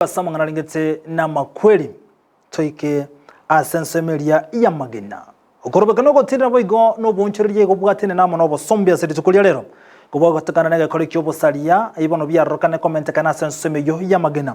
Ase amang'ana arengete namakweri, toike ase ensemo eria y'amagena. Okorobeka na ogotiirera boigo noboonchoreria igo bwatene amo nobosombi ase rituko ria rero. Kobwagotekana negekore ki'obosaria, ebi bono biarorokane komentekana ase ensemo eyio y'amagena.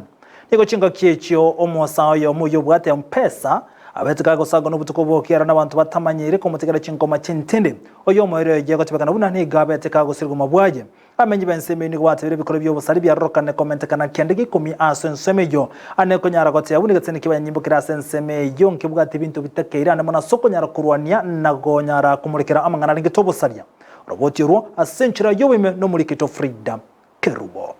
Nigo chingaki echio omosae oyomo oyio obwate Mpesa abete kagosangwa nobotuko bw'okiara nabanto batamanyeire komotigera chinkoma chintindi. Oyo omoerio oye gotebekana buna nigo abete kagosirigwa mabwaye. Abamenyi b'ensemo eyio nigo batebire ebikoro bi'obosari biarorokane komentekana kende geikomi ase ensemo eyio. Ane konyara goteba buna egeteni ki'abanyanyimbo kere ase ensemo eyio nkebwate ebinto bitakeire ande mono ase okonyara korwania na konyara komorekera amang'ana arengete obosaria. Oroboti orwo ase enchera y'oboime nomorikito Frida Kerubo.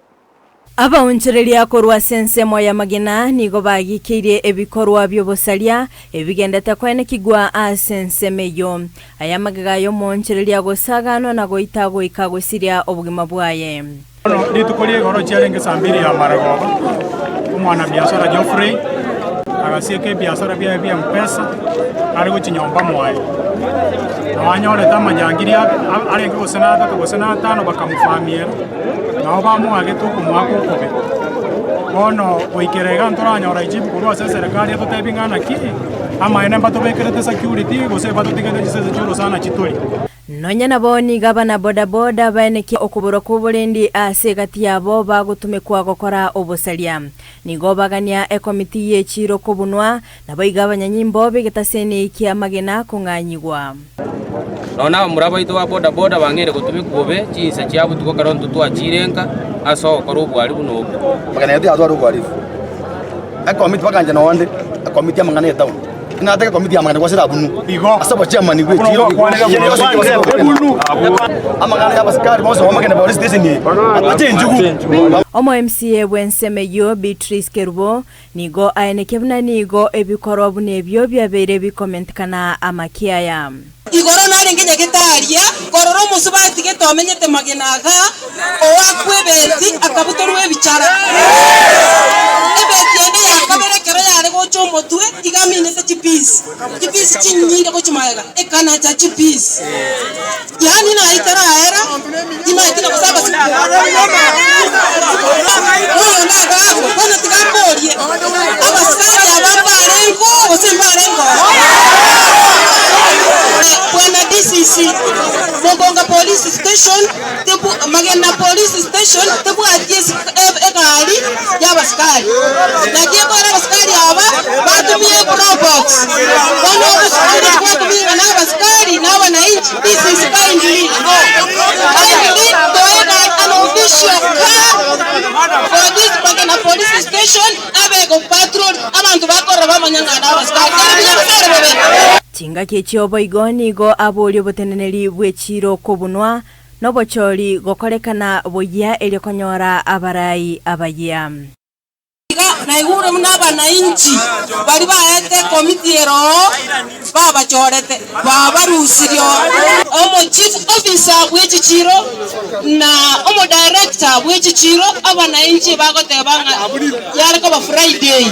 Abaonchoreria korwa ase ensemo y'amagena nigo bagikeirie ebikorwa bi'obosaria ebigendete koenekigwa ase ensemo eyio. Aya amagega y'omoonchoreria gosaganwa na goita goika gosiria obogima bwaye. Bono rituko ria igoro chiarenge saa mbiri ya marogoba, omwanabiasara Geoffrey agasieka ebiasara biaye bia M-Pesa are gochia nyomba mwaye. Nabo anyorete amajangiri arenge gose na atato gose na atano bakamofamiera. Nabo bamoagete okomoaka okobe. Bono goikera iga ntoranyora ejibu korwa ase eserekari etotebie ng'a naki, amaene mbatobekerete security gose batotigete chisese chi'orosana chitori. Nonya nabo nigo abana bodaboda baenekia okoborwa kw'oborendi ase egati yabo bagotumekwa gokora obosaria. Nigo bagania ekomiti y'echiiro kobunwa, naboigo abanyanyimbo b'egetaseni ki'amagena kong'anyigwa. Nonya nabamura baito ba boda-boda bang'eire gotumekwa bobe chinsa chia botuko ekero intwe twachiire nka ase ogokora obwari buna obwo. Amang'ana yaito yatware obwarifu. Ekomiti bakancha nonde, ekomiti y'amang'ana y'etown. Nataka ekomiti y'amang'ana gwasera abunwe. Ase obochairman bwe echiro, kende gionsi kebase koba. Amang'ana y'abasikari bonsi bamagene police station eye, bache enchugu. Omo MCA bw'ensemo eyio Beatrice Kerubo Nigo aenekia buna nigo ebikorwa buna ebio biabeire bikomentekana amakiaya. Igoro narenge nyagetari korora omosubati gete omenyete magena iga, oakwa ebeti akabutorwa ebichara. Ebeti ende ya kabere ekero yare gocha omotwe iga aminete chipisi, chipisi chinyinge gochia magega, ekanacha chipisi. Yaani naye taraera, timaeti na gose abasibwa. Oyonde agaakwa, bono tiga mborie, abasikari aba mbarengeo gose mbarengeo? Bwana DCC, Mogonga Police Station, tebu Magena Police Station tebwati esi egari y'abasikari. Naki ekogera abasikari aba batumia eprobox. Bono ogochi gwatumia na abasikari na abanainchi, this is kindly kindly toe an official car for this Magena Police Station abe ego patrol abanto bakorora bamanya ng'a nabasikari. Kare buya gose ere bobe? Chingaki echio boigo nigo aboria oboteneneri bw'echiiro kobunwa, Nobochori gokorekana boyia erio konyora abarai abayia. Iga naigure buna abanainchi baria baete ekomiti ere oo babachorete, babarusirie omo chief officer bwe chichiro na omo director bwe chichiro, abanainchi bagoteba ng'a yare koba Friday.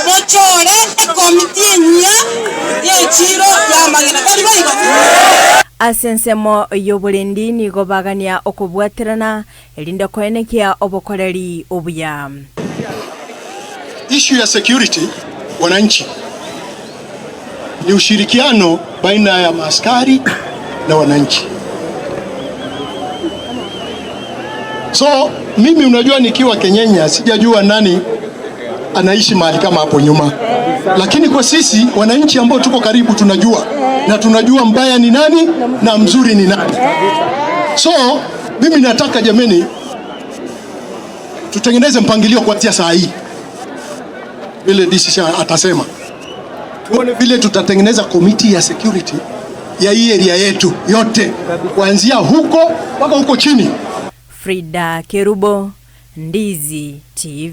Mochore ekomiti enyia y'echiiro y'amagena, tari boigo? Ase ensemo y'oborendi nigo bagania okobwaterana, erinde koenekia obokoreri obuya. Issue ya security wananchi ni ushirikiano baina ya maaskari na wananchi. So mimi unajua, nikiwa Kenyenya sijajua nani anaishi mahali kama hapo nyuma, lakini kwa sisi wananchi ambao tuko karibu tunajua, na tunajua mbaya ni nani na mzuri ni nani. So mimi nataka jameni, tutengeneze mpangilio kuanzia saa hii, vile DCC atasema, tuone vile tutatengeneza komiti ya security ya hii area yetu yote kuanzia huko mpaka huko chini. Frida Kerubo, Ndizi TV.